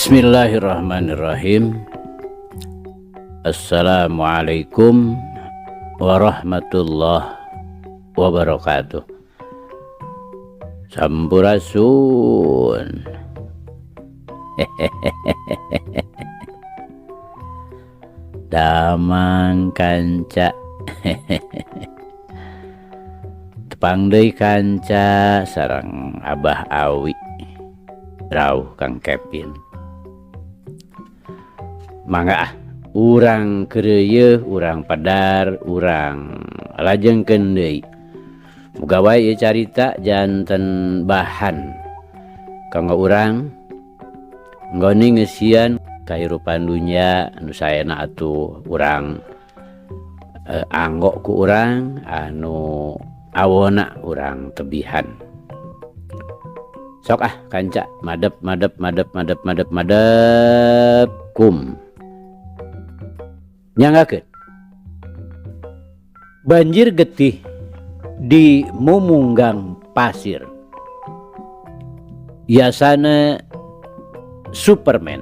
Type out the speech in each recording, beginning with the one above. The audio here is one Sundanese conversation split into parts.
Bismillahirrahmanirrahim. Assalamualaikum warahmatullahi wabarakatuh. Sampurasun. Damang kanca. Tepang deui kanca sareng Abah Awi. Rauh Kang Kevin. Mangga ah, urang keureuyeung, urang padar, urang lajengkeun deui. Muga wae ieu carita janten bahan kanggo urang nggoni ngeusian kahirupan dunya anu saena atuh urang anggo ku urang anu awona urang tebihan. Sok ah kanca madep madep madep madep madep madep kum. Nyanggakeun. Banjir getih di mumunggang pasir. Yasana Superman.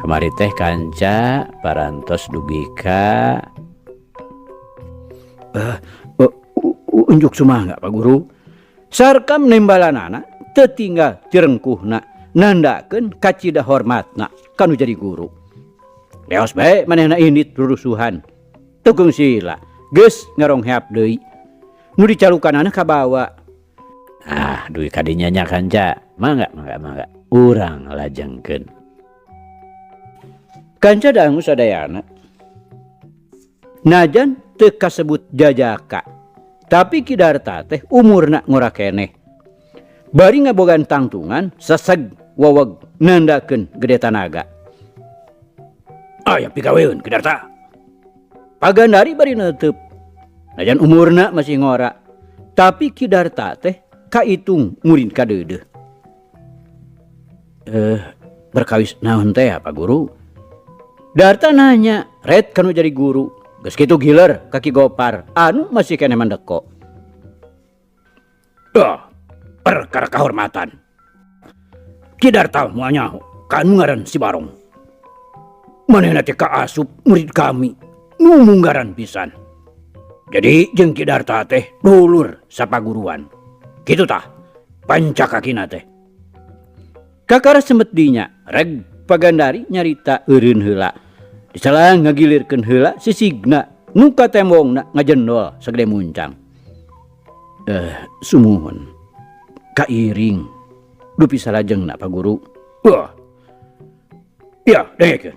Kamari teh kanca parantos dugi ka unjuk sumangga Pak Guru. Sarkam nembalanana teu tinggal tirengkuhna nandakeun kacida hormatna kanu jadi guru. Leos bae manehna indit rurusuhan. Tukung sila geus ngarongheap deui. Nu dicalukanana kabawa. Ah, dugi kadinya nya kanca. Mangga mangga mangga. Urang lajengkeun. Kanca dangu sadayana. Najan teu kasebut jajaka, tapi Ki Darta teh umurna ngora keneh. Bari ngabogaan tangtungan seseg weweg nandakeun gede tanaga. Aya pigaweun Ki Darta. Pagandari bari neuteub. Najan umurna masih ngora, tapi Ki Darta teh kaitung murid kadeudeuh. Berkawis naon teh ya Pak Guru? Darta nanya, red kanu jadi guru. Geus kitu giler ka Ki Gopar, anu masih keneh mandeko. Ah, perkara kehormatan. Ki Darta moal nyaho kanu ngaran si Barong. Manehna teh kaasup murid kami, nu munggaran pisan. Jadi jeung Ki Darta teh dulur sapaguruan. Kitu tah, pancakakina teh. Kakara semet dinya, reg Pagandari nyarita eureun heula. Disalang ngagilirkeun heula sisigna nu katembongna ngajendol sagede muncang. Sumuhun. Kairing dupi salajengna Pak Guru. Wah. Ya, dengekeun.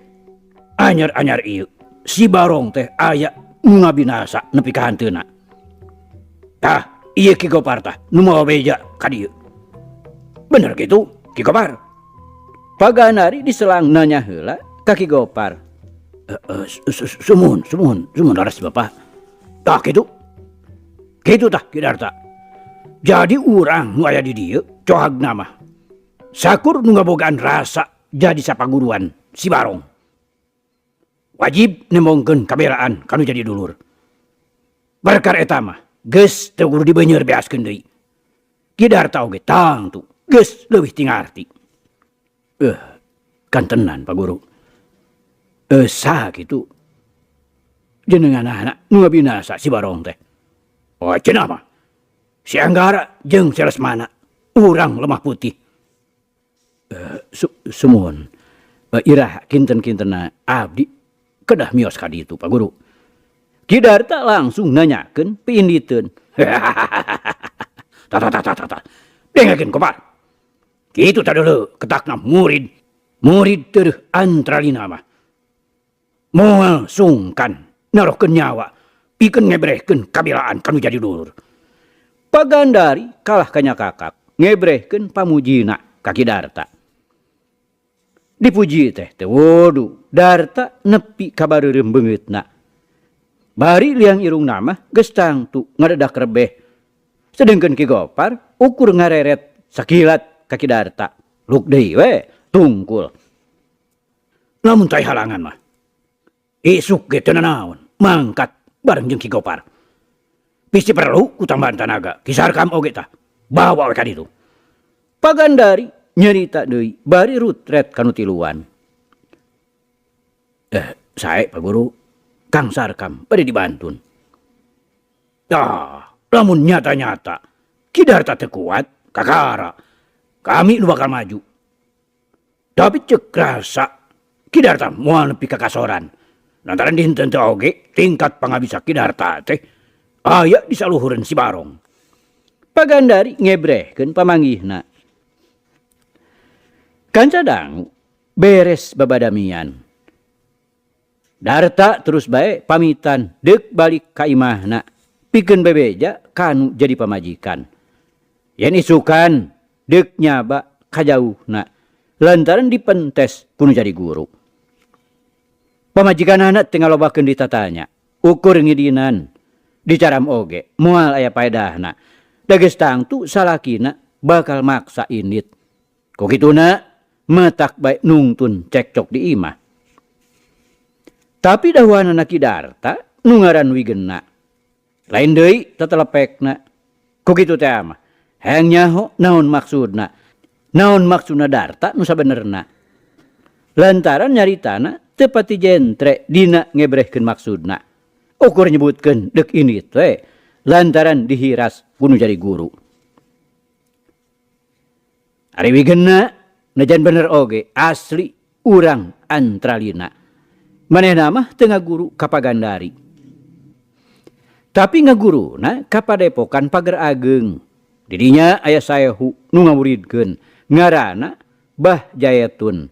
Anyar-anyar ieu si Barong teh aya nu ngabinasa nepi ka hanteuna. Tah, ieu Ki Gopar tah nu mawa beja ka dieu. Bener kitu, Ki Gopar? Pagandari diselang nanya heula ka Ki Gopar. Sumuhun, sumuhun, sumuhun laras Bapak. Tah kitu. Kitu tah Ki Darta. Jadi urang nu aya di dieu cohagna mah. Sakur nu ngabogaan rasa jadi sapaguruan si Barong. Wajib nembongkeun kabelaan kanu jadi dulur. Perkara eta mah geus teu kudu dibeuneur beaskeun deui. Ki Darta oge tangtu geus leuwih ti ngarti. Kantenan Pak Guru. Saha kitu jenenganana nu ngabinasa si Barong teh. Oh, cenah mah. Si Anggara jeung si Lesmana urang lemah putih. Sumuhun. Iraha kinten-kintenna abdi kedah mios ka ditu Pak Guru. Ki Darta langsung nanyakeun piinditeun. Ta ta ta ta ta ta. Dengekeun Gopar. Kitu tah deuleu ketakna murid. Murid teuh antralina mah. Moal sungkan narohkeun nyawa pikeun ngebrehkeun kabelaan kanu jadi dulur. Pagandari kalah kanya kakak ngebrehkeun pamujina ka Ki Darta. Dipuji teh teu wudu, Darta nepi ka bareureum beungeutna. Bari liang irungna mah geus tangtu ngadedak rebeh. Sedengkeun Ki Gopar ukur ngareret sakilat ka Ki Darta. Luk deui we tungkul. Lamun teu aya halangan mah isuk ge teu nanaon mangkat bareng jeung Ki Gopar. Bisi perlu ku tambahan tanaga Ki Sarkam oge tah bawa we ka ditu. Pagandari nyarita deui bari rutret ka nu tiluan. Eh, sae Pak Guru, Kang Sarkam bade dibantun. Tah, lamun nyata-nyata Ki Darta teu kuat, kakara kami nu bakal maju. Tapi cek rasa Ki Darta moal nepi ka kasoran. Lantaran dinten teh oge tingkat pangabisa Ki Darta teh aya di saluhureun si Barong. Pagandari ngebrehkeun pamanggihna. Kanca dangu beres babadamian. Darta terus bae pamitan deuk balik ka imahna pikeun bebeja kanu jadi pamajikan. Yen isukan deuk nyaba kajauhna lantaran dipentes ku nu jadi guru. Pamajikanana teu ngalobakeun ditatanya, ukur ngidinan, dicaram oge moal aya paedahna. Da geus tangtu salakina bakal maksa indit. Ku kituna matak bae nungtun cekcok di imah. Tapi dahuanana Ki Darta nu ngaran Wigena. Lain deui tetelepekna. Ku kitu teh mah hayang nyaho naon maksudna. Naon maksudna Darta nu sabenerna. Lantaran nyaritana teu pati jentre dina ngebrehkeun maksudna. Ukur nyebutkeun deuk indit we lantaran dihiras ku nu jadi guru. Ari Wigena najan bener oge asli urang Antralina. Manehna mah teu ngaguru ka Pagandari. Tapi ngaguruna ka Padepokan Pager Ageng. Didinya aya saehu nu ngamuridkeun ngaranna Bah Jayetun.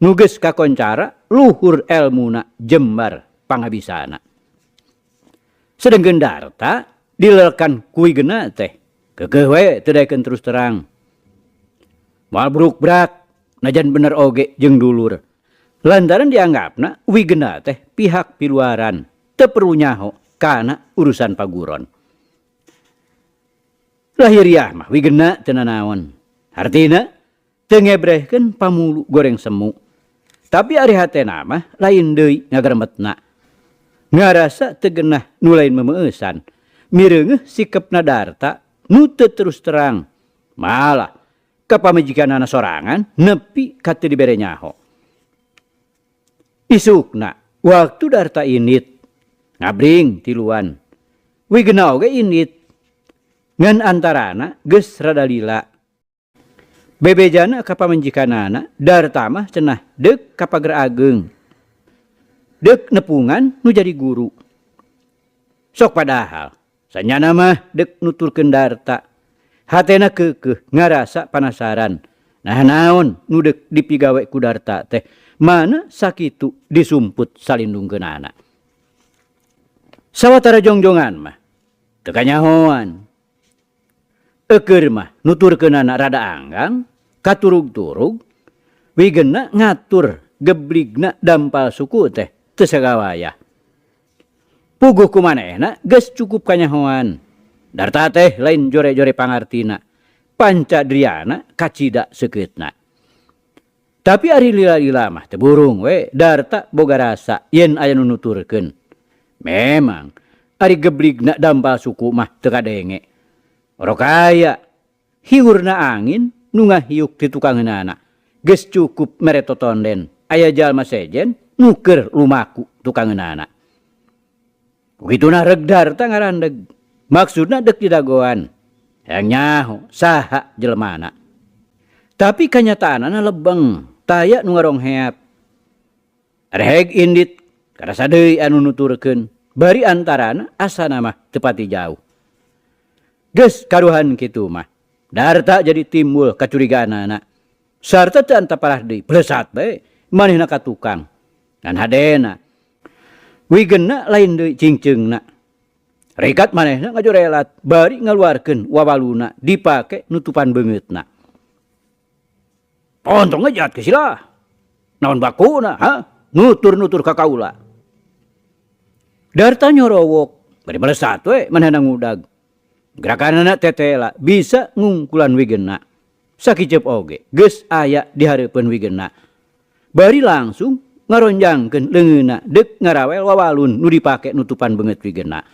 Nu geus kakoncara luhur elmuna jembar pangabisana. Sedengkeun Darta dilelkan ku Wigena teh keukeuh we teu daekeun terus terang. Moal bruk-brak najan bener oge jeung dulur. Lantaran dianggapna Wigena teh pihak piluaran teu perlu nyaho kana urusan paguron. Lahiriah mah Wigena teu nanaon. Hartina teu ngebrehkeun pamulu goreng semu. Tapi ari hatena mah lain deui ngageremetna. Ngarasa teu genah nu lain memeueusan. Mireungeuh sikepna Darta nu teu terus terang. Malah ka pamajikanana sorangan nepi ka teu dibere nyaho. Isukna waktu Darta indit ngabring tiluan. Wigena oge indit. Ngan antarana geus rada lila. Bebejana ka pamajikanana Darta mah cenah deuk ka Pager Ageng. Deuk nepungan nu jadi guru. Sok padahal sanyana mah deuk nuturkeun Darta. Hatena keukeuh ngarasa panasaran. Nah naon nu deuk dipigawe ku Darta teh mana sakitu disumput salindungkeunana. Sawatara jongjongan mah teu kanyahoan. Eukeur mah nuturkeunana rada anggang, katurug-turug, Wigena ngatur gebligna dampal suku teh teu sagawayah. Puguh ku manehna geus cukup kanyahoan. Darta teh lain jore-jore pangartina, panca driana kacida seukeutna. Tapi ari lila-lila mah teu burung we, Darta boga rasa yen aya nu nuturkeun. Memang ari gebligna dampal suku mah teu kadenge. Orok aya hiurna angin nu ngahiuk ti tukangeunana. Geus cukup mere totonden, aya jalma sejen nu keur lumaku tukangeunana. Kukituna reg Darta ngarandeg. Maksudna deuk didagoan. Hayang nyaho saha jelemana. Tapi kanyataanana lebeng, taya nu ngarongheap. Reheg indit karasa deui anu nuturkeun, bari antarana asana mah teu pati jauh. Geus karuhan kitu mah. Darta jadi timbul kacurigaanana. Sarta teu antaparah deui, plesat bae manehna ka tukang. Ngan hadena. Wigena lain deui cingceungna. Rekat manehna ngajorelat bari ngaluarkeun wawaluna dipake nutupan beungeutna. Ontong ngejat ke sila. Naon bakuna, ha? Nutur-nutur ka kaula. Darta nyorowok, bari melesat we manehna ngudag. Gerakanana tetela bisa ngungkulan Wigena. Sakiceup oge geus aya di hareupeun Wigena. Bari langsung ngaronjangkeun leungeunna deuk ngarawel wawalun nu dipake nutupan beungeut Wigena.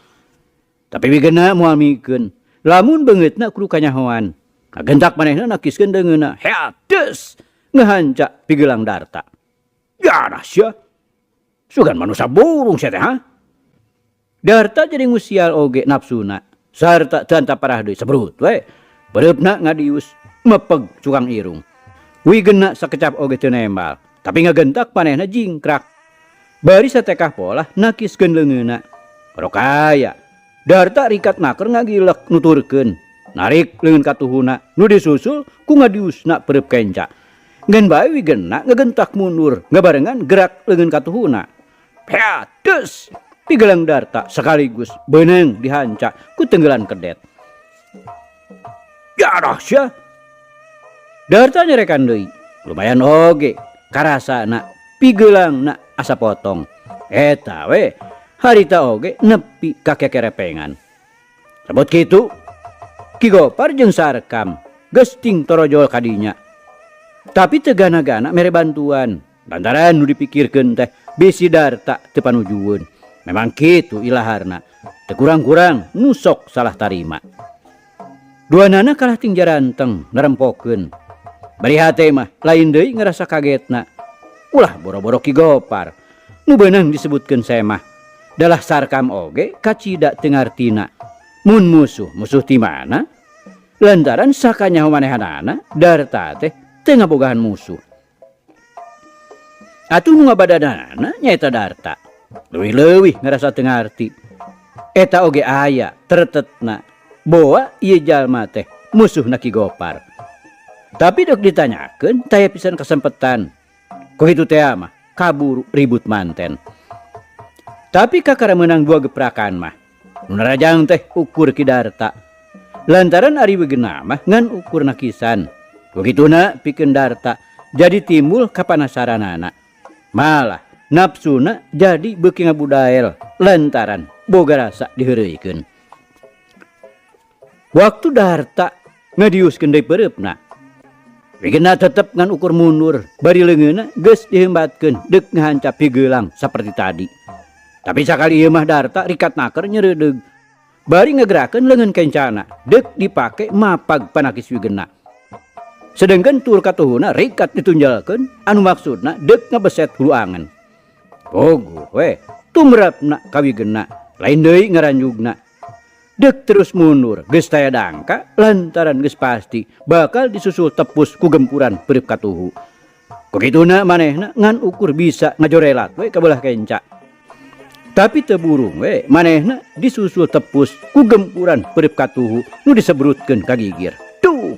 Tapi Wigena moal mikeun lamun beungeutna kudu kanyahoan. Kagentak manehna nakiskeun leungeunna. Headeus ngahanca pigelang Darta. Yadah sia. Sugan manusa burung sia teh ha. Darta jadi ngusial oge nafsuna. Sarta teu antap parah deui sebrut we. Bereupna ngadius mepeg cukang irung. Wigena sakecap oge teu nembal, tapi ngagentak manehna jingkrak. Bari satekah polah nakiskeun leungeunna. Rokaya. Darta rikat naker ngagilek nuturkeun. Narik leungeun katuhuna nu disusul ku ngadiusna pereup kenca. Ngan bae Wigena ngagentak mundur ngabarengan gerak leungeun katuhuna. Peadeus! Pigelang Darta sekaligus beunang dihanca ku tenggelan kedet. Yadah sia. Darta nyerekan deui. Lumayan oge karasana pigelangna asa potong. Eta we harita oge nepi ka kekerepengan. Sebut kitu Ki Gopar jeung Sarkam geus ting torojol kadinya. Tapi teu gana-gana mere bantuan. Lantaran nu dipikirkeun teh bisi Darta teu panujueun. Memang kitu ilaharna. Teu kurang-kurang nusok salah tarima. Duanana kalah ting jaranteng nerempokeun. Bari hate mah lain deui ngarasa kagetna. Ulah boro-boro Ki Gopar. Nu beunang disebutkeun semah. Dalah Sarkam oge kacida teu ngartina. Mun musuh, musuh ti mana? Lantaran sakanyaho manehanana Darta teh teu ngabogahan musuh. Atuh nu ngabadadanana nyaeta Darta. Leuwih-leuwih ngarasa teu ngarti. Eta oge aya tertetna. Boa ieu jalma teh musuhna Ki Gopar. Tapi dek ditanyakeun taya pisan kasempetan. Ku kitu teh mah kaburu ribut manten. Tapi kakara meunang dua geprakan mah. Nu narajang teh ukur Ki Darta. Lantaran ari Wigena mah ngan ukur nakisan. Begituna pikeun Darta jadi timbul kapanasaranana. Malah nafsuna jadi beuki ngabudael lantaran boga rasa diheureuykeun. Waktu Darta ngadiuskeun deui peureupna. Wigena tetep ngan ukur mundur, bari leungeunna geus diheumbatkeun deuk ngahanca pigelang saperti tadi. Tapi sakali ieu mah Darta rikat naker nyereudeg. Bari ngagerakeun leungeun kencana deuk dipake mapag panakis Wigena. Sedengkeun tur katuhuna rikat ditunjalkeun anu maksudna deuk ngabeset hulu angen. Pogo we tumrapna ka Wigena, lain deui ngaranjugna. Deuk terus mundur geus taya dangka lantaran geus pasti bakal disusul tepus ku gempuran peureub katuhu. Kukituna manehna ngan ukur bisa ngajorelat we ka beulah kenca. Tapi teu burung we manehna disusul tepus ku gempuran peureub katuhu nu disebrutkeun ka gigir. Tuh,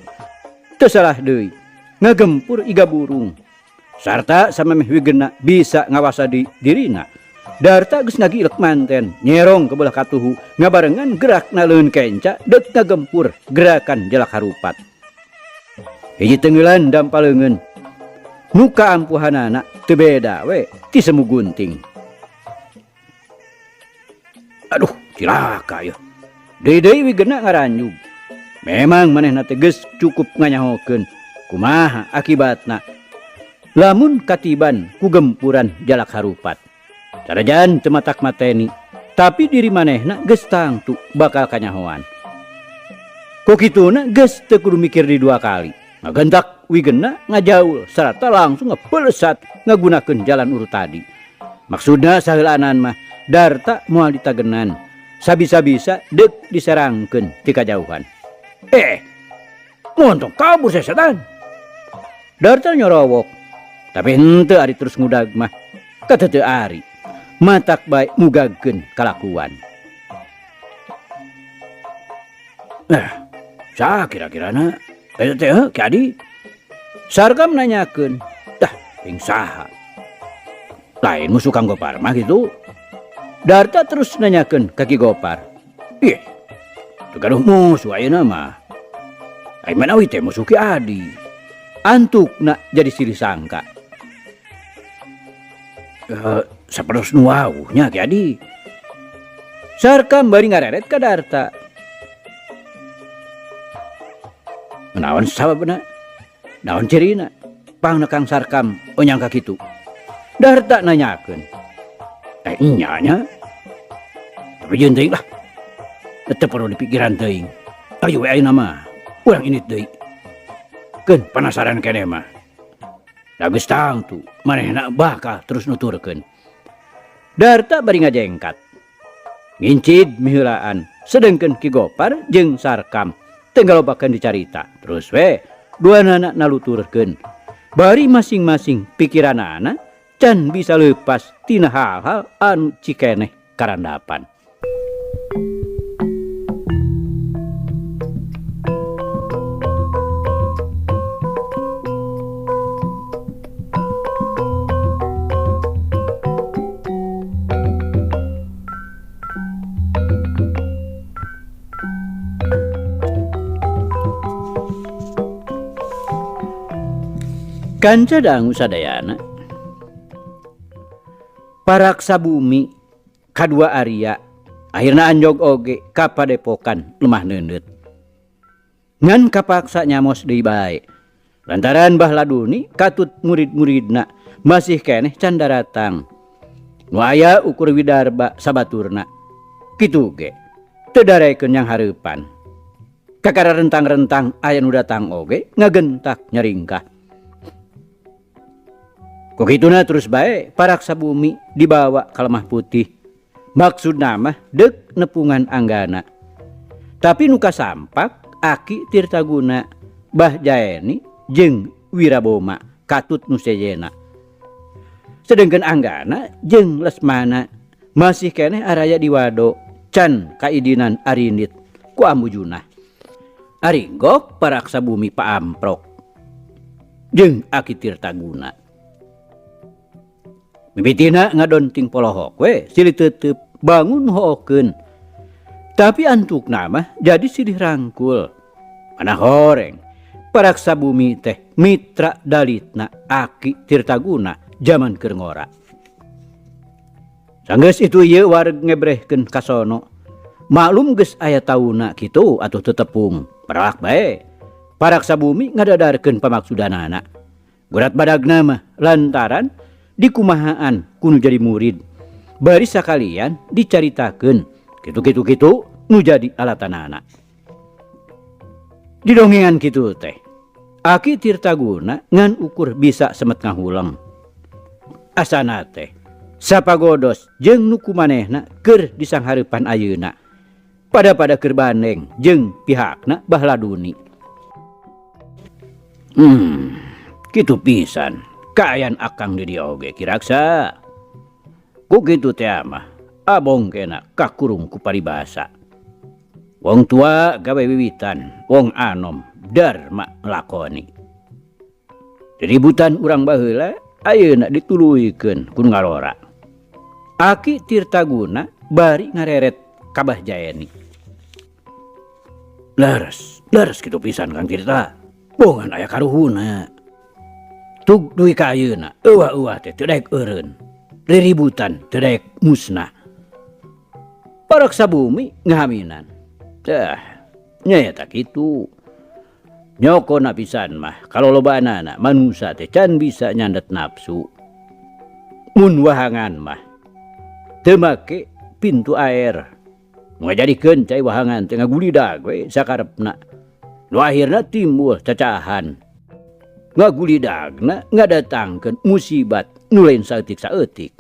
teu salah deui ngagempur iga burung. Sarta samemeh Wigena bisa ngawasa di dirina. Darta geus ngagilek manten, nyerong ke belah katuhu, ngabarengan gerakna leungeun kenca deuk ngagempur gerakan jalak harupat. Hiji tenggelan dampa leungeun. Nu kaampuhanana teu beda we ti semu gunting. Aduh, cilaka yeuh. Deui-deui Wigena ngaranjug. Memang manehna teh geus cukup nganyahokeun kumaha akibatna lamun katiban ku gempuran jalak harupat. Sanajan teu matak mateni, tapi diri manehna geus tangtu bakal kanyahoan. Ku kituna geus teu kudu mikir di dua kali. Ngagentak Wigena ngajaul sarata langsung ngepelesat ngagunakeun jalan urut tadi. Maksudna saheulaanan mah Darta moal ditagenan. Sabisa-bisa deuk diserangkeun ti kajauhan. Montong kabur sia setan. Darta nyorowok. Tapi henteu ari terus ngudag mah. Kateteu ari. Matak bae mugagkeun kalakuan. Sa kira-kirana eta teh heuh Ki Adi. Sarkam nanyakeun, dah ping saha? Lain musuh Kang Gopar mah kitu. Darta terus nanyakeun ka Ki Gopar. Ih, teu gaduh musuh ayeuna mah. Ai manawi teh musuh Ki Adi. Antukna jadi silih sangka. Sapertos nu wauh nya Ki Adi. Sarkam bari ngareret ka Darta. Naon sababna? Naon cirina? Pangna Kang Sarkam onyang ka kitu. Darta nanyakeun. Nya nya. Tapi jeung teuing lah. Teu perlu dipikiran teuing. Ayo we ayeuna mah. Urang indit deui. Keun panasaran keneh mah. Da geus tangtu manehna bakal terus nuturkeun. Darta bari ngajengkat. Ngincid miheulaan sedengkeun Ki Gopar jeung Sarkam teu ngalobakeun dicarita. Terus we duanana naluturkeun. Bari masing-masing pikiranana can bisa leupas tina hal-hal anu cikeneh karandapan. Kanca dangu sadayana paraksa bumi kadua Arya akhirna anjog oge ka padepokan lemah neundeut. Ngan kapaksa nyamos deui bae lantaran Bah Laduni katut murid-muridna masih keneh can daratang. Nu aya ukur widarba sabaturna. Kitu ge teu darekeun yang hareupan. Kakara rentang-rentang aya nu datang oge ngagentak nyaringkah. Kukituna terus bae paraksa bumi dibawa ka Lemah Putih. Maksudna mah deuk nepungan Anggana. Tapi nu kasampak Aki Tirtaguna, Bah Jaeni jeung Wiraboma katut nu sejena. Sedengkeun Anggana jeung Lesmana masih keneh araya di Wado can kaidinan arindit ku Ambu Junah. Aringgok paraksa bumi paamprok jeung Aki Tirtaguna. Mimitina ngadonting polohok we silih tetep bangun hookeun. Tapi antukna mah jadi silih rangkul. Mana horeng paraksa bumi teh mitra dalitna Aki Tirtaguna jaman keur ngora. Sanggeus itu ieu wareg ngebrehkeun kasono. Maklum geus aya tauna kitu atuh tetepung. Paralak bae. Paraksa bumi ngadadarkeun pamaksudanana. Gurat badagna mah lantaran dikumahaan kunu jadi murid. Bari sakalian dicaritakeun kitu-kitu kitu nu jadi alatanana. Didongengan kitu teh. Aki Tirtaguna ngan ukur bisa semet ngahuleng. Asana teh sapagodos jeung nu kumanehna keur disanghareupan ayeuna. Pada-pada keur bandeng jeung pihakna Bah Laduni. Kitu pisan. Kaayaan akang di dieu oge kiraksa. Ku kitu teh mah abong kena kakurung ku paribasa. Wong tua gawe wiwitan, wong anom dharma nglakoni. Diributan urang baheula ayeuna dituluykeun ku ngalora. Aki Tirtaguna bari ngareret ka Bah Jaeni. Leres, leres kitu pisan Kang Tirta. Bongan aya karuhuna. Tug duwi ka ayeuna, euwah-euwah teh teu daek eureun. Riributan teu daek musnah. Paraksa bumi ngahaminan. Tah, nyaeta kitu. Nyokona pisan mah kalolobaanana manusa teh can bisa nyandet nafsu. Mun wahangan mah teu make pintu air. Ngajadikeun cai wahangan teh ngagulidag we sakarepna. Nu akhirna timbul cacahan. Ngagulidagna ngadatangkeun musibat nu lain saeutik-saeutik.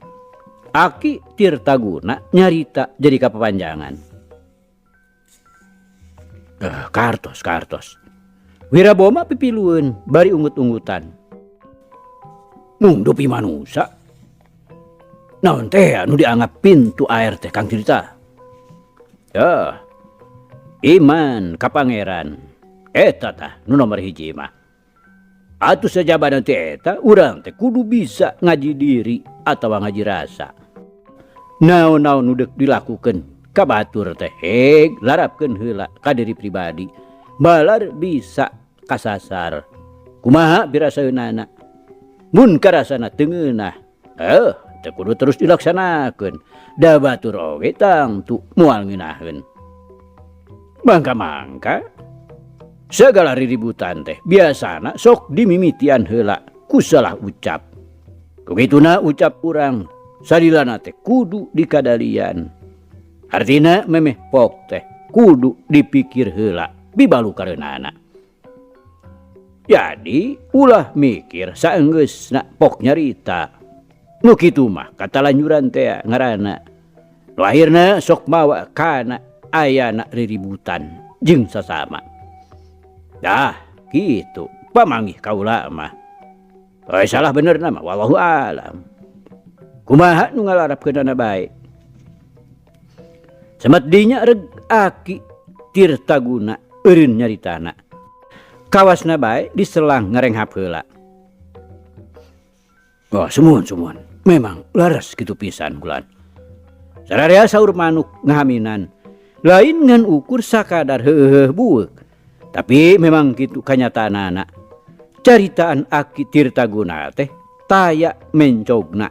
Aki Tirtaguna nyarita jadi kapapanjangan. Kartos, kartos. Wiraboma pipilueun bari ungut-ungutan. Mung dupi manusa. Naon teh anu dianggap pintu air teh Kang Tirta? Ya, iman ka pangeran. Eta tah nu nomor hiji mah. Atuh sajabana teh eta urang teh kudu bisa ngaji diri atawa ngaji rasa. Naon-naon nu deuk dilakukeun ka batur teh heg larapkeun heula ka diri pribadi. Balar bisa kasasar. Kumaha birasaeunana? Mun karasana teu ngeunah, teu kudu terus dilaksanakeun. Da batur oge tangtu moal ngeunaheun. Mangka-mangka Segala riributan teh biasana sok dimimitian heula ku salah ucap. Ku kituna ucap urang salilana teh kudu dikadalian. Artina memeh pok teh kudu dipikir heula bibalu kareunana. Jadi ulah mikir saenggeusna pok nyarita. Nu kitu mah katalanjuran teh ngaranna. Nu akhirna sok mawa kana ayana riributan jeung sasama. Dah kitu pamanggih kaula mah. Salah bener na mah wallahu alam. Kumaha nu ngalarapkeunana bae. Semet dinya reg Aki Tirtaguna eureun nyaritana. Kawasna bae diselang ngarenghap heula. Oh, sumuhun sumuhun. Memang leres kitu pisan kulan. Sararea saur manuk ngahaminan. Lain ngan ukur sakadar heuheuh bueuk. Tapi memang kitu kanyataanana. Caritaan Aki Tirtaguna teh taya mencogna.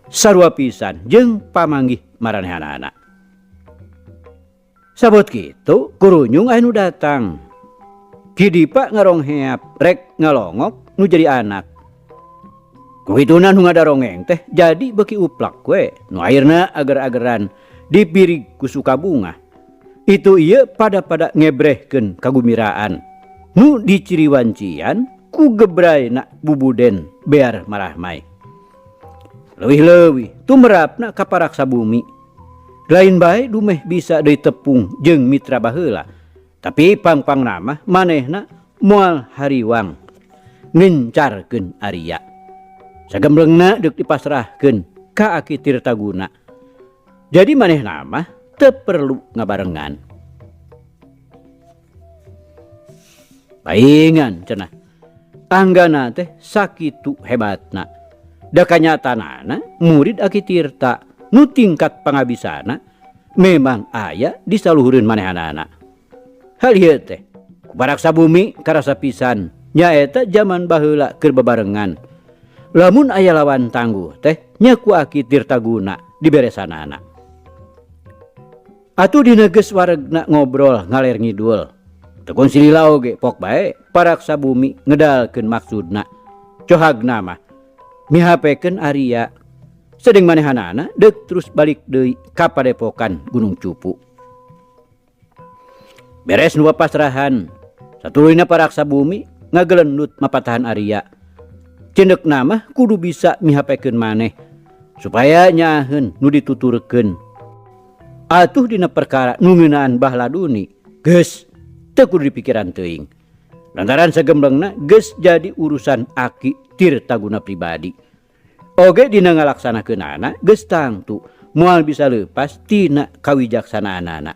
Sarua pisan jeung pamanggih maranehanana. Sabot kitu kurunyung aya nu datang. Ki Dipa ngarongheap rek ngalongok nu jadi anak. Ku kituna nu ngadarongeng teh jadi beuki uplak we nu akhirna ager-ageran dipirig ku sukabungah. Itu ieu pada-pada ngebrehkeun kagumiraan nu diciriwancian ku gebrayna bubuden bear marahmai. Leuwih-leuwih tumerapna ka paraksa bumi. Lain bae dumeh bisa deui tepung jeung mitra baheula. Tapi pang-pangna mah manehna moal hariwang ngencarkeun Arya. Sagemblengna deuk dipasrahkeun ka Aki Tirtaguna. Jadi manehna mah teu perlu ngabarengan. Paingan cenah. Anggana teh sakitu hebatna. Da kanyatanana murid Aki Tirta nu tingkat pangabisana memang aya di saluhureun manehanana. Hal ieu teh ku paraksa bumi karasa pisan nyaeta jaman baheula keur babarengan. Lamun aya lawan tangguh teh nya ku Aki Tirtaguna diberesanana. Atuh dina geus waregna ngobrol ngaler ngidul. Teu kungsi lila oge pok bae paraksa bumi ngedalkeun maksudna. Cohagna mah mihapekeun Arya. Sedeng manehanana deuk terus balik deui ka padepokan Gunung Cupu. Beres nu pasrahan, satuluyna paraksa bumi ngagelendut mapatahan Arya. Cendekna mah kudu bisa mihapekeun maneh supaya nyaaheun nu dituturkeun. Atuh dina perkara nu ngeunaan Bahladuni geus teu kudu dipikiran teuing. Lantaran sagemblengna geus jadi urusan Aki Tirtaguna pribadi. Oge dina ngalaksanakeunana geus tangtu moal bisa leupas tina kawijaksanaanana.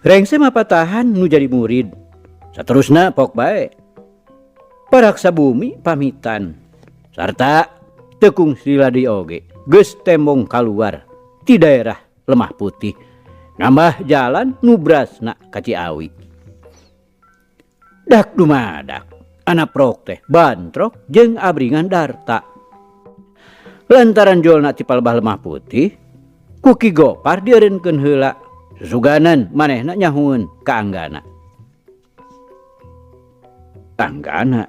Rengse mapatahan nu jadi murid. Saterusna pok bae. Paraksa bumi pamitan sarta tekung sila deui oge geus tembong kaluar ti daerah Lemah Putih nambah jalan nu brasna ka Ciawi. Dak dumadak anak prok teh bantrok jeung abringan Darta. Lantaran jolna ti palebah Lemah Putih ku Ki Gopar dieureunkeun heula susuganan manehna nyahueun ka Anggana. Anggana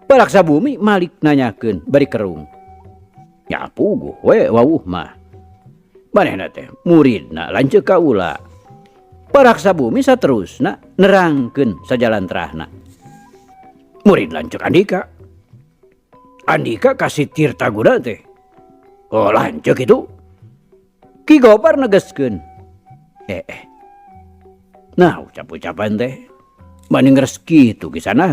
paraksa bumi malik nanyakeun bari kerung. Nya puguh we wawuh mah. Manehna teh muridna lanceuk kaula. Paraksa bumi saterusna nerangkeun sajalantrahna. Murid lanceuk Andika. Andika kasih Tirtaguna teh. Oh lanceuk itu. Ki Gopar negeskeun. Nah ucap-ucapan teh banding rezeki itu kisana.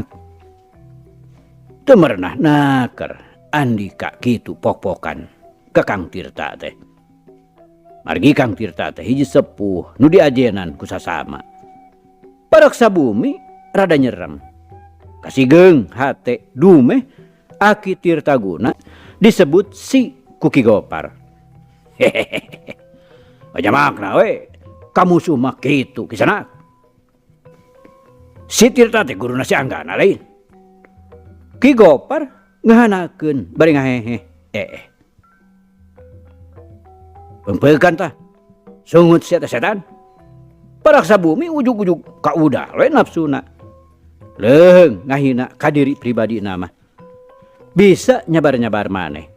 Teu merenah naker Andika kitu pok-pokan ka Kang Tirta teh. Margi Kang Tirta teh hiji sepuh nu diajenan ku sasama. Paraksa bumi rada nyerem. Kasigeung hate dumeh Aki Tirtaguna disebut si ku Ki Gopar. Hehehe. Banyak makna we. Kamusuh mah kitu kisana. Si Tirta teh guruna si Anggana lain. Ki Gopar ngahanakeun bari ngahehe. Peumpeukan tah. Sungut sia teh setan. Paraksa bumi ujug-ujug ka udal we nafsuna. Leuheung ngahina ka diri pribadina mah. Bisa nyabar-nyabar maneh.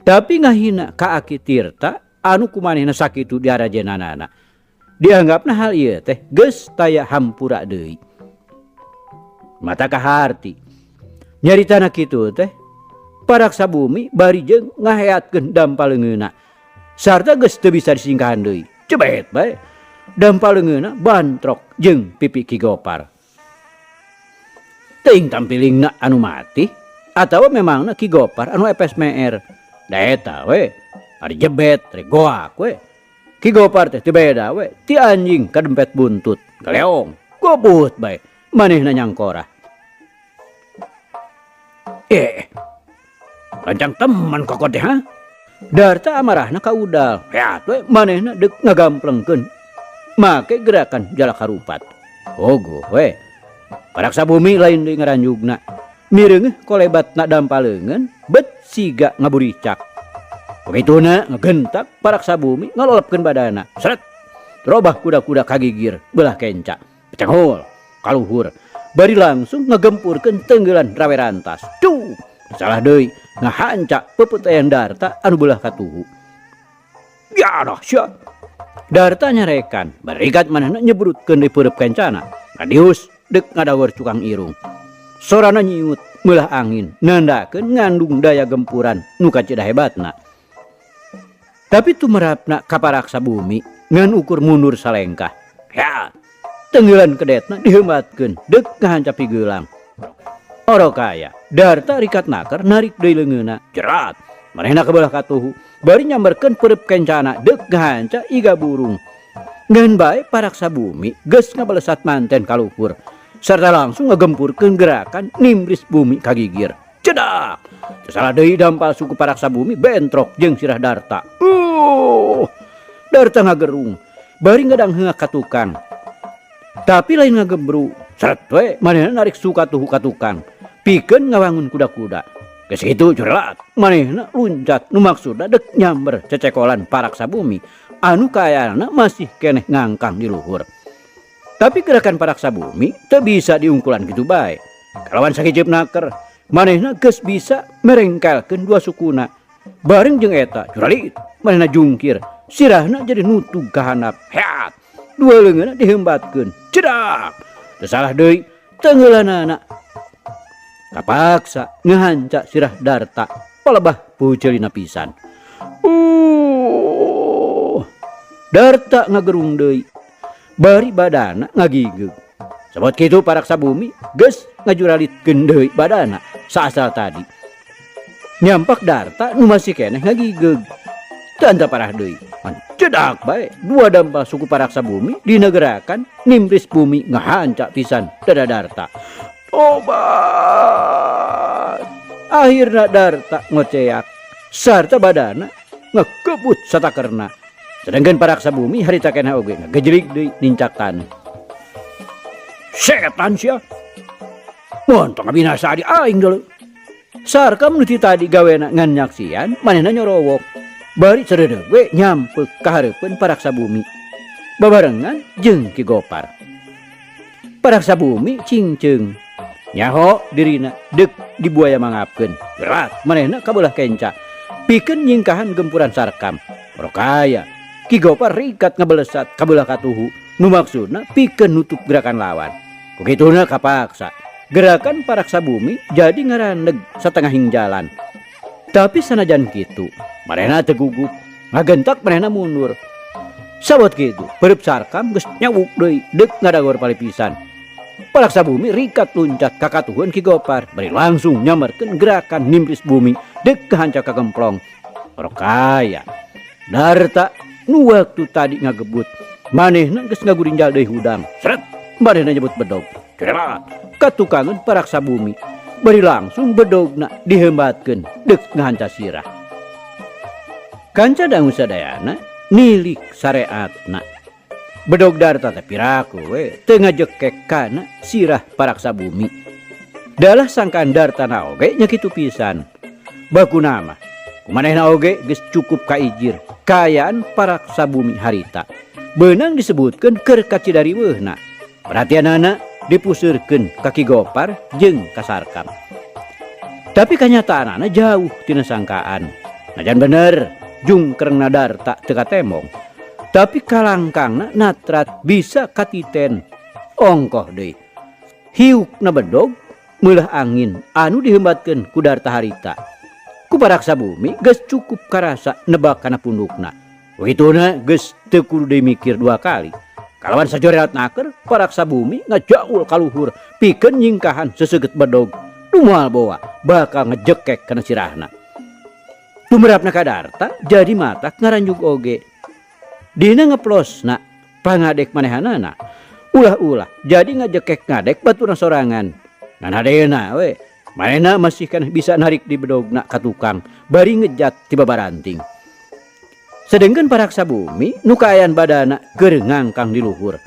Tapi ngahina ka Aki Tirta anu ku manehna sakitu diarajenanana. Dianggapna hal ieu teh geus taya hampura deui. Mata kaharti. Nyaritana kitu teh paraksa bumi bari jeung ngaheatkeun dampa leungeunna. Sarta geus teu bisa disingkahan deui. Cebet bae. Dampa leungeunna bantrok jeung pipi Ki Gopar. Teuing tampilingna anu mati atawa memangna Ki Gopar anu epes meer. Da eta we, ari jebet rek goak we. Ki Gopar teh teu beda we, ti anjing kadempet buntut, galeong, gobut bae manehna nyangkorah. Lancang teman kokot teh ha? Darta amarahna ka udal, heat we manehna deuk ngagamplengkeun make gerakan jalak harupat. Ogoh we. Paraksa bumi lain deui ngaranjugna. Mireungeuh kolebatna dampa leungeun bet siga ngaburicak. Begituna ngegentak paraksa bumi ngalolopkeun badana. Seret. Robah kuda-kuda kagigir belah kenca. Pecengul kaluhur. Bari langsung ngegempurkeun tenggelan rawe rantas. Duh, salah deui ngahanca pepetayan Darta anu belah katuhu. Ya dahsyat. Darta nyarekan, barikat manehna nyebrutkeun deui peureub kencana. Ngadius deuk ngadaweur cukang irung. Sorana nyiut meulah angin, nandakeun ngandung daya gempuran nu kacida hebatna. Tapi tumerapna kaparaksa bumi ngan ukur mundur salengkah. Ya, tenggelan kedetna dihembatkeun deuk ngahanca pigeulang. Orokaya, Darta rikat naker narik deui leungeunna, jerat. Manehna kabelah katuhu, bari nyamberkeun peureub kencana deuk ngahanca iga burung. Ngan bae paraksa bumi geus ngabalesat manten kaluhur, sarta langsung ngagempurkeun gerakan nimbris bumi kagigir. Cedak! Salah deui dampal suku paraksa bumi bentrok jeung sirah Darta. Darta ngagerung, bari ngadang heungak ka tukang. Tapi lain ngagebru, seret we manehna narik suka tuhu ka tukang. Pikeun ngawangun kuda-kuda. Geus kitu jurelat, manehna luncat nu maksudna deuk nyamber cecekolan paraksa bumi anu kaayana masih keneh ngangkang di luhur. Tapi gerakan paraksa bumi teu bisa diungkulan kitu bae. Kalawan sakiceup naker, manehna geus bisa merengkelkeun dua sukuna. Bareng jeung eta juralit, manehna jungkir, sirahna jadi nutug ka handap. Heat, dua leungeunna dihembatkeun. Cedak. Teu salah deui tengeulanana. Kapaksa ngehanca sirah Darta palebah puceulina pisan. Darta ngagerung deui. Bari badana ngagigeug. Sabot kitu paraksa bumi geus ngajuralitkeun deui badana saasal tadi. Nyampak Darta nu masih keneh ngagigeug. Teu anta parah deui. Cedak bae dua dampal suku paraksa bumi dina gerakan nimbris bumi ngahanca pisan dada Darta. Tobat. Akhirna Darta ngoceak sarta badana ngekebut satakerna. Sedangkan paraksa bumi harita keneh oge ngagejlig deui nincak taneuh. Setan sia. Mun tong ngabinasa di aing deuleu. Sarkam nu ti tadi gawena ngan nyaksian manehna nyorowok. Bari sareudeuh we nyampeuk ka hareupeun paraksa bumi. Babarengan jeung Ki Gopar. Paraksa bumi cingceung. Nyaho dirina deuk dibuaya mangapkeun. Gerak manehna kabelah kenca. Pikeun nyingkahan gempuran Sarkam. Rokaya Ki Gopar rikat ngabelesat kabelah katuhu. Nu maksudna pikeun nutup gerakan lawan. Kukituna kapaksa. Gerakan paraksa bumi jadi ngarandeg satengahing jalan. Tapi sanajan kitu, manehna teu gugup. Ngagentak manehna mundur. Sabot kitu, peureub Sarkam geus nyawuk deui deuk ngadagor palipisan. Paraksa bumi rikat luncat ka katuhun Ki Gopar, bari langsung nyamerkeun gerakan nimbris bumi deuk kahanca kagemplong. Rokaya, Darta nu waktu tadi ngagebut, manehna geus ngagurinjal deui hudang. Seret, manehna nyebut bedog. Cerelat, katukangeun paraksa bumi, bari langsung bedogna dihembatkeun deuk ngahanca sirah. Kanca dangu sadayana nilik sareatna. Bedog Darta teh piraku we teu ngajekek kana sirah paraksa bumi. Dalah sangkaan Darta na oge nya kitu pisan. Bakuna mah kumanehna oge geus cukup kaijir kaayaan paraksa bumi harita. Beunang disebutkeun keur kacidariweuhna. Perhatianana dipuseurkeun ka Ki Gopar jeung ka Sarkam. Tapi kanyataanana jauh tina sangkaan. Najan bener jungkrengna Darta teu katemong. Tapi kalangkangna natrat bisa katiten. Ongkoh deui. Hiukna bedog meulah angin anu dihembatkeun ku Darta harita. Ku paraksa bumi geus cukup karasa nebak kana pundukna. Begituna geus teu kudu deui mikir dua kali. Kalawan sajorelat naker paraksa bumi ngajaul ka luhur pikeun nyingkahan seseugeut bedog. Nu moal boa bakal ngejekek kana sirahna. Tumerapna ka Darta jadi matak ngaranjug oge. Dina ngeplosna pangadek manehanana. Ulah-ulah jadi ngajekek ngadek baturna sorangan. Ngan hadena we manehna masih kan bisa narik di bedogna ka tukang bari ngejat ti babaranting. Sedengkeun paraksa bumi nu kaayaan badana keur ngangkang di luhur.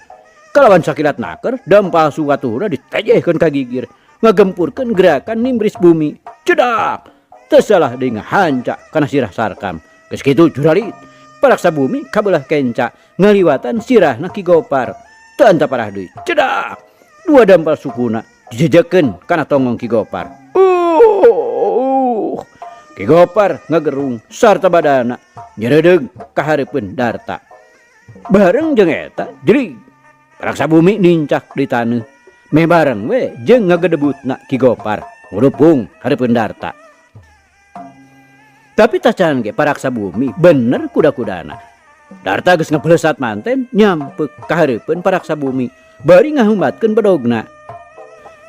Kalawan sakilat naker dampal sukatuhna ditejehkeun ka gigir, ngagempurkeun gerakan nimbris bumi. Cedak! Teu salah deui ngahanca kana sirah Sarkam. Geus kitu juralit. Paraksa bumi kabelah kenca ngaliwatan sirahna Ki Gopar. Teu anta parah deui. Cedak! Dua dampal sukuna dijejekeun kana tonggong Ki Gopar. Ki Gopar ngagerung sarta badana nyeredeug ka hareupeun Darta. Bareng jeung eta jelig paraksa bumi nincak di taneuh. Meh bareng we jeung ngagedebutna Ki Gopar ngurupung hareupeun Darta. Tapi tacan ge paraksa bumi bener kuda-kudana. Darta geus ngabelesat manten nyampek ka hareupeun paraksa bumi bari ngahumbatkeun bedogna.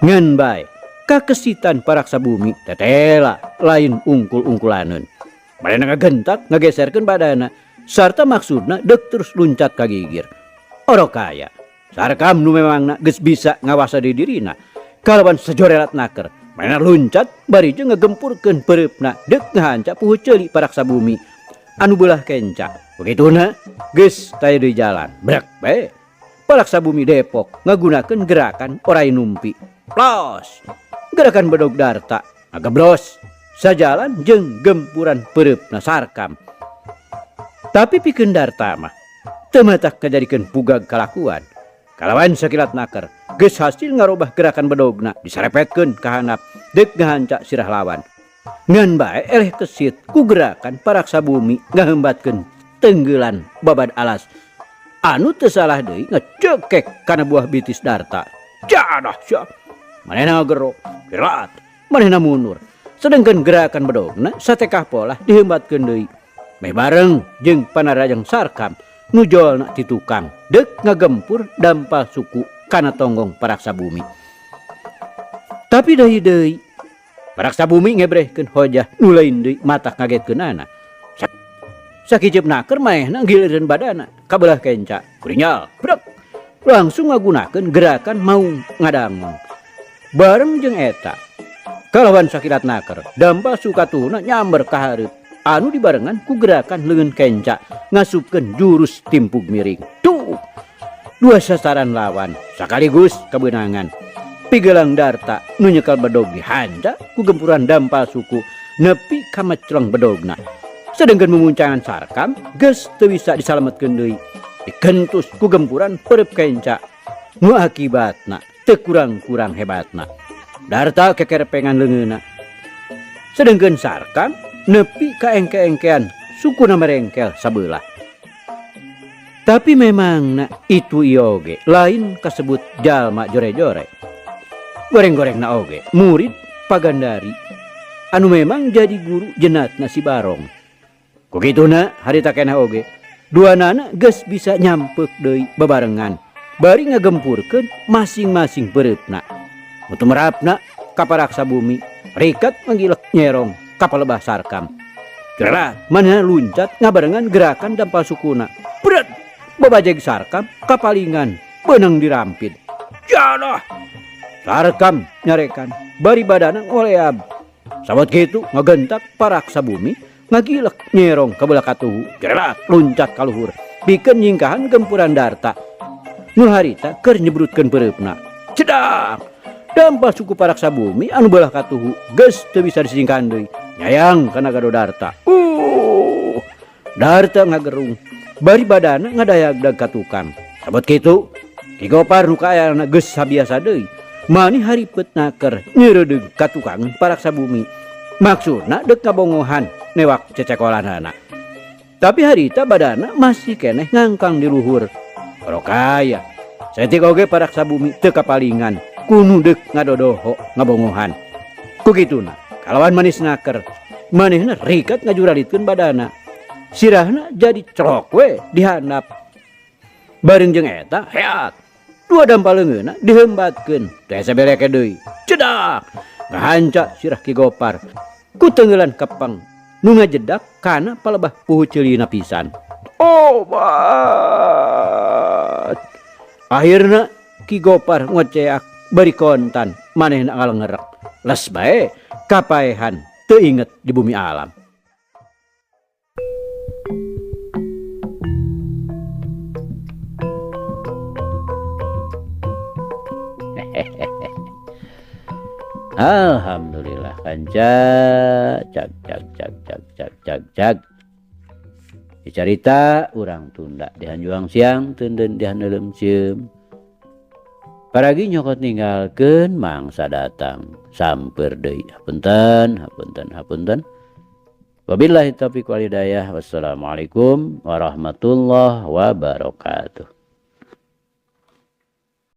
Ngan bae kakesitan paraksa bumi tetela lain ungkul-ungkulaneun. Manehna ngagentak ngageserkeun badana sarta maksudna deuk terus luncat ka gigir. Orok kaya Sarkam nu memangna geus bisa ngawasa di dirina kalawan sajorelat naker. Manehna luncat bari jeung ngagempurkeun peureupna deuk ngahanca puhu ceuli paraksa bumi anu beulah kenca. Begituna geus taya deui jalan. Brek bae. Paraksa bumi Depok ngagunakeun gerakan orai numpi. Plos. Gerakan bedog Darta ngagebros sajalan jeung gempuran peureupna Sarkam. Tapi pikeun Darta mah teu matak ngajadikeun pugag kalakuan. Kalawan sakilat naker geus hasil ngarobah gerakan bedogna disarepetkeun ka handap deuk ngahanca sirah lawan. Ngan bae eleh kesit ku gerakan paraksa bumi ngahembatkeun tenggelan babad alas. Anu teu salah deui ngecekek kana buah bitis Darta. Jadah sia. Manehna ngagero, gerat, manehna mundur. Sedengkeun gerakan bedogna satekah polah dihembatkeun deui. Meh bareng jeung panarajang Sarkam nu jolna ti tukang deuk ngagempur dampal suku kana tonggong paraksa bumi. Tapi deui deui paraksa bumi ngebrehkeun hojah nu lain deui matak ngagetkeunana. Sakiceup naker manehna gilireun badana kabelah kenca. Kurinyal, brek. Langsung ngagunakeun gerakan maung ngadangong. Bareng jeung eta kalawan sakilat naker dampal sukatuhna nyamber ka hareup anu dibarengan ku gerakan leungeun kenca ngasupkeun jurus timpug miring. Tuh. Dua sasaran lawan sekaligus kebenangan. Pigelang Darta nu nyekel bedog dihanca ku gempuran dampal suku nepi ka mecleng bedogna. Sedengkeun mumuncangan Sarkam geus teu bisa disalametkeun deui. Dikentus ku gempuran peureub kenca. Nu akibatna teu kurang-kurang hebatna. Darta kekerepengan leungeunna. Sedengkeun Sarkam nepi ka engke-engkean sukuna merengkel sabelah. Tapi memangna itu ieu oge lain kasebut jalma jore-jore. Goreng-gorengna oge murid Pagandari anu memang jadi guru jenatna si Barong. Ku kituna harita keneh oge duanana geus bisa nyampek deui bebarengan bari ngagempurkeun masing-masing peureupna. Nu tumerapna ka paraksa bumi rikat manggilek nyerong ka palebah Sarkam. Gerak manehna luncat ngabarengan gerakan dampal sukuna. Bret! Babajeg Sarkam kapalingan beunang dirampid. Jadah! Sarkam nyarekan bari badana ngoleab. Sabot kitu ngagentak paraksa bumi ngagilek nyerong ka belah katuhu. Gerak luncat ka luhur pikeun nyingkahan gempuran Darta. Nu harita keur nyebrutkeun peureupna. Cedak! Dampal suku paraksa bumi anu belah katuhu geus teu bisa disingkahan deui. Nyayang kana gado Darta. Darta ngagerung. Bari badana ngadayagdag ka tukang. Sabot kitu, Ki Gopar nu kaayana geus sabiasa deui. Mani haripet naker nyeureudeuh ka tukangeun paraksa bumi. Maksudna deuk ngabongohan newak cecekolanana. Tapi harita badana masih keneh ngangkang di luhur. Rokaya, saeutik oge paraksa bumi teu kapalingan kunu deuk ngadodoho ngabongohan. Ku kituna, kalawan manis naker, manehna rikat ngajuralitkeun badana. Sirahna jadi celok we dihandap. Bareng jeung eta heat. Dua dampal leungeunna dihembatkeun. Teh sabeleke deui. Cedak. Ngahanca sirah Ki Gopar. Ku tenggelan kepeng nu ngajedak kana palebah puhu ceulina pisan. Obat. Akhirna Ki Gopar ngoceak bari kontan manehna ngalengerek. Les bae kapaehan teu inget di bumi alam. Alhamdulillah kanca cag cag cag cag cag cag cag. Dicarita urang tunda dihanjuang siang teunden dihaneuleum cieum. Paragi nyokot ninggalkeun mangsa datang samper deui. Hapunten hapunten hapunten. Wabillahi taufiq wal hidayah. Wassalamualaikum warahmatullahi wabarakatuh.